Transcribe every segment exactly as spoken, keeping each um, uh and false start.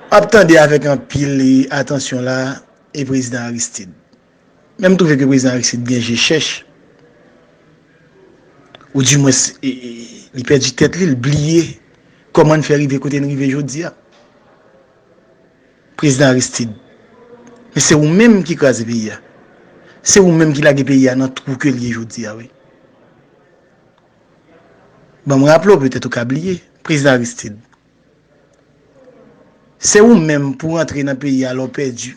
M ap tande avèk anpil atansyon la, e prezidan Aristide. Men m twouve ke prezidan Aristide gen je chèch, oudimwens, e, e, li pèdi tèt li, li bliye kòman n fè rive kote n rive jodi a. Prezidan Aristide, men se ou menm ki kraze peyi a. Se ou menm ki lage peyi a nan twou ke l ye jodi a, wi. Ban m raple w, petèt ou ka bliye, prezidan Aristide. Se ou menm pou rantre nan peyi a lè w pèdi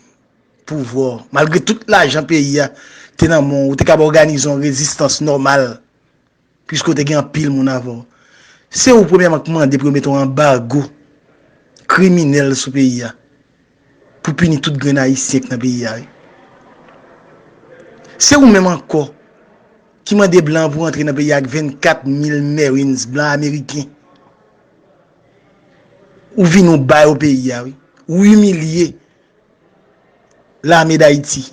pouvwa w. Malgre tout lajan peyi a te nan men w, ou te kab òganize yon rezistans nòmal, piske w te gen anpil moun avè w. Se ou premyèman k mande pou yo mete yon anbago kriminèl sou peyi a, pou pini tout grenn Ayisyen k nan peyi a, wi. Se ou menm ankò ki mande blan pou rantre nan peyi a ak vennkat mil Marines blan ameriken. Ou vin ou ba yo peyi a, wi. Ou imilye Lame Dayiti,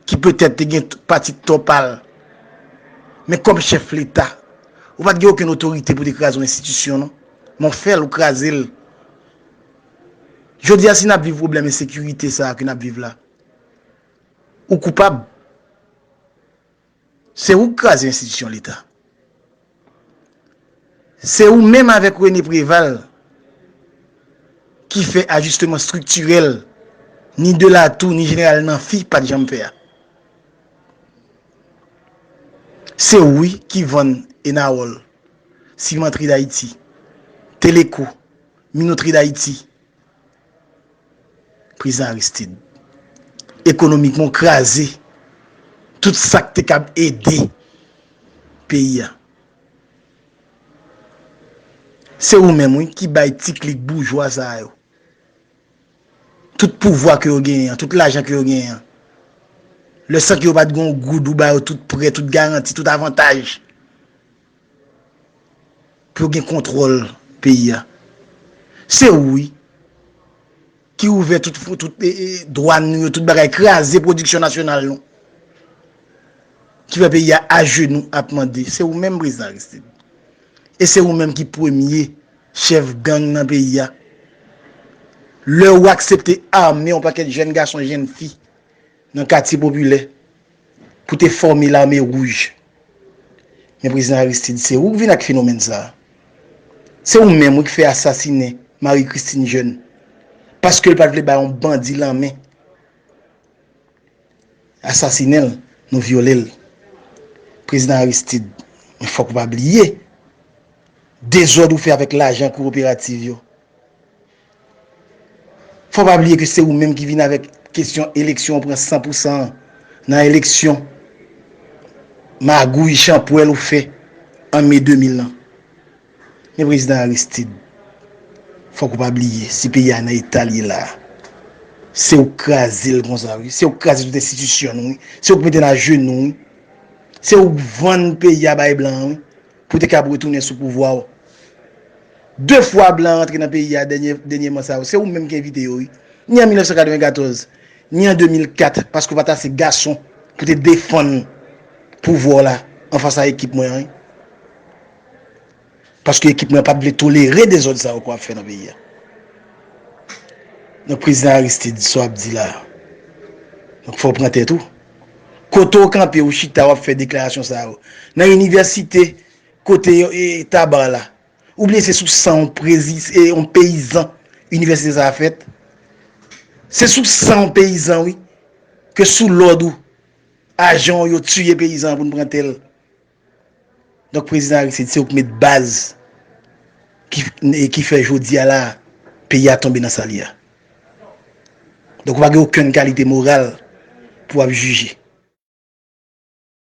ki petèt te gen t-, pati tò pa l. Men kòm chèf Leta, ou pa t gen okenn otorite pou te kraze yon enstitisyon, non. Men w fè l, ou kraze l. Jodi a, si n ap viv pwoblèm ensekirite sa a ke n ap viv la, ou koupab. Se ou k kraze enstitisyon Leta. Se ou menm avèk René Préval ki fè ajisteman estriktirèl, ni Delatour, ni Jeneral Namphy pa t janm fè a. Se ou, wi, ki vann Enawòl, Simantri Dayiti, Teleco, Minotri Dayiti, prezidan Aristide. Ekonomikman, w kraze tout sa k te kab ede peyi a. Se ou menm, wi, ki bay ti klik boujwa sa yo tout pouvwa ke yo genyen an, tout lajan ke yo genyen an. Lè san ke yo pa t gen yon goud, ou ba yo tout prè, tout garanti, tout avantaj pou yo gen kontwòl peyi a. Se ou, wi, ki ouvè tout, tout, e, e, dwàn nou yo, tout bagay, kraze pwodiksyon nasyonal nou, ki fè peyi a ajenou ap mande. Se ou menm, prezidan Aristide. E se ou menm ki premye chèf gang nan peyi a. Lè ou aksepte ame yon pakèt jèn gason, jèn fi nan katye popilè pou te fòme Lame Wouj. Men prezidan Aristide, se ou k vin ak fenomèn sa a. Se ou menm, wi, ki fè asasinen Marie Christine Jeune, paske l pa t vle bay yon bandi lanmen asasinen l, nou vyole l. Prezidan Aristide, men fòk ou pa bliye dezòd ou fè avèk lajan kooperativ yo. Fò pa bliye ke se ou menm ki vin avèk kesyon eleksyon, ou pran san pou san nan eleksyon, magouy, chanpwèl ou fè an me de mil lan. Men prezidan Aristide, fòk ou pa bliye, si peyi a nan eta l ye la a, se ou k kraze l konsa, wi. Se ou k kraze tout enstitisyon nou, wi. Se ou k mete n ajenou, wi. Se ou k vann peyi a bay blan an, wi, pou te kab retounen sou pouvwa w. De fwa blan rantre nan peyi a dènye, dènyèman sa yo, se ou menm ki envite yo, wi. Ni an mil nèf san katrevenkatòz, ni an de mil kat, paske w pa t ase gason pou te defann pouvwa w la anfas a ekip mwen an, wi. Paske ekip mwen pa t vle tolere dezòd sa yo ke w ap fè nan peyi a. Donk, prezidan Aristide, sa w ap di la a, donk, fò w pran tèt ou. Kote w kanpe, ou chita, w ap fè deklarasyon sa yo. Nan inivèsite, kote yo, e, Taba la. Ou bliye se sou san yon prezi-, e, yon peyizan inivèsite sa a fèt. Se sou san yon peyizan, wi, ke sou lòd ou, ajan w yo tiye peyizan an pou n pran tè l. Donk, prezidan Aristide, se ou k met baz ki, ki fè jodi a la, peyi a tonbe nan sa l ye a. Donk, ou pa gen okenn kalite moral pou w ap jije.